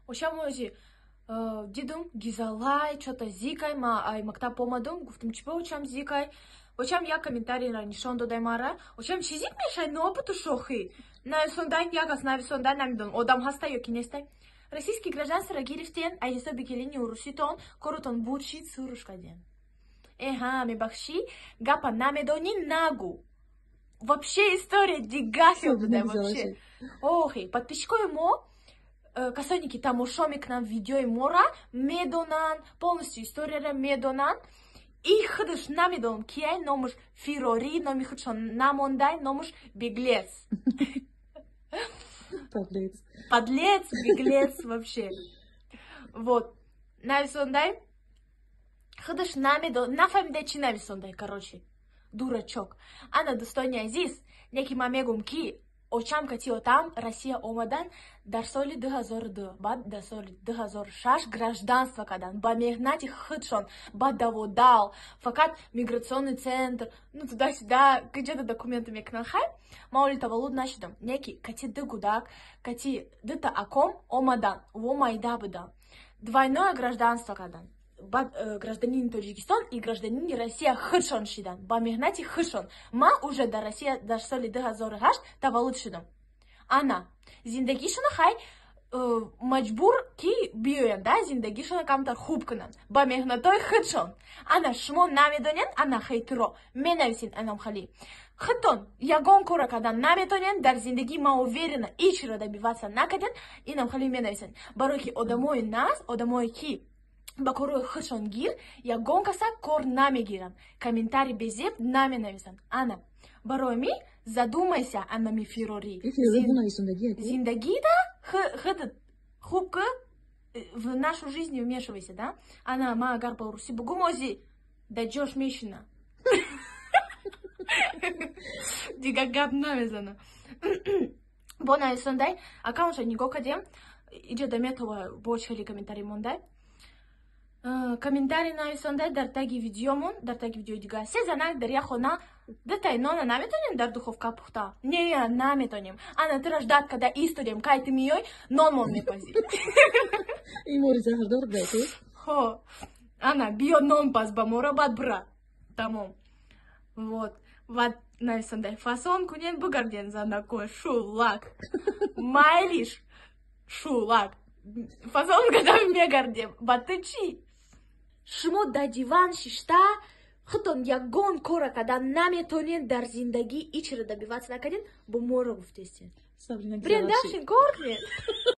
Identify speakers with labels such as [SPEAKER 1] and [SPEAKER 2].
[SPEAKER 1] Очам ози дидум, гизалай, чё-то зикай, ма ай мактаб омадум, гуфтум, чӣ ба очам зикай? Очам як комментарийра нишон додай мара. Очам чӣ зик мешай, нобуту шохӣ. Нависондай, як ас нависондай, намедонам, одам ҳаста ё ки нестай. Российский гражданство гирифтен, ай ҳисоби келини уруситон, коротон буд шид, суруш кардем. Эҳа, мебахшӣ, гапа намедонӣ, нагу. Вообще история дига шуд буда, вообще. Охи, подписчикои мо, касоне ки тамошо мекунанд видеои мора, медонанд, полностью историяро медонанд. И худаш намедонам кияй, номаш Фирорӣ, номи худшон намондай, номаш Беглец.
[SPEAKER 2] Подлец.
[SPEAKER 1] Подлец, беглец вообще. Вот. Нависондай. Худаш намедон, нафаҳмидай, чӣ нависондай, короче. Дурачок. Ана, дӯстони азиз, неки ман мегум, ки очам кати отам Россия омадан дар соли 2002, баъд дар соли 2006 гражданство кардан ба меҳнати худшон, ба даводал, фақат миграционный центр, ну, туда-сюда, где-то документы мекунанд. Хай, ман оли таваллуд нашудам, неки кати ду гудак, кати дута аком омадан, во майда будам, двойное гражданство кардан. Баъд гражданини Тоҷикистон и гражданини Россия худшон шидан ба меҳнати худшон. Ман уже дар Россия дар соли 2008 таваллуд шудам. Ана зиндагишона хай, маҷбур ки биёянд да, зиндагишона камтар хуб кунанд ба меҳнатҳои худшон. Ана шумо намедонед, ана хейтеро менависед, анам хали худтон ягон кора кардан наметонед дар зиндагӣ, ман уверена, ҳечро добиваться накардед, инам хали менависед, барое ки одамои нас, одамое ки ба корҳои худшон гир, ягон каса кор намегиранд, комментарий безеб наменависанд. Ана барои ми задумайся, анами фирорӣ. Зиндагида худат хуб ки, в нашу жизнь не вмешивайся, да. Ана ма агар ба русӣ бугум, ози да ҷош мешина, дига гап намезана. Бо нависондай, аккаунтша нигоҳ кардем, иҷа да метова, бо чӣ хеле комментарий мондай. Комментарий нависондай дар таги видеомон, дар таги видеои дига: се занак дар як хона дутай нона наметонем дар духовка пухта? Не, наметонем. Ана тира ждать када истодем, кай ты миёй, нонмон мепазӣ.
[SPEAKER 2] Имори заҳрдор даку.
[SPEAKER 1] Хо, ана биё, нон паз ба мора, баъд бира, тамом. Вот, баъд нависондай: фасон кунен, бугарден, занако шулак. Майлиш, шулак, фасон када мегардем, ба ту чӣ? Шумо дар диван шишта, худтон ягон кора карда наметонед дар зиндагӣ, ҳечро добиваться накардед, бо моро гуфтестед. Брендашин кор кунед.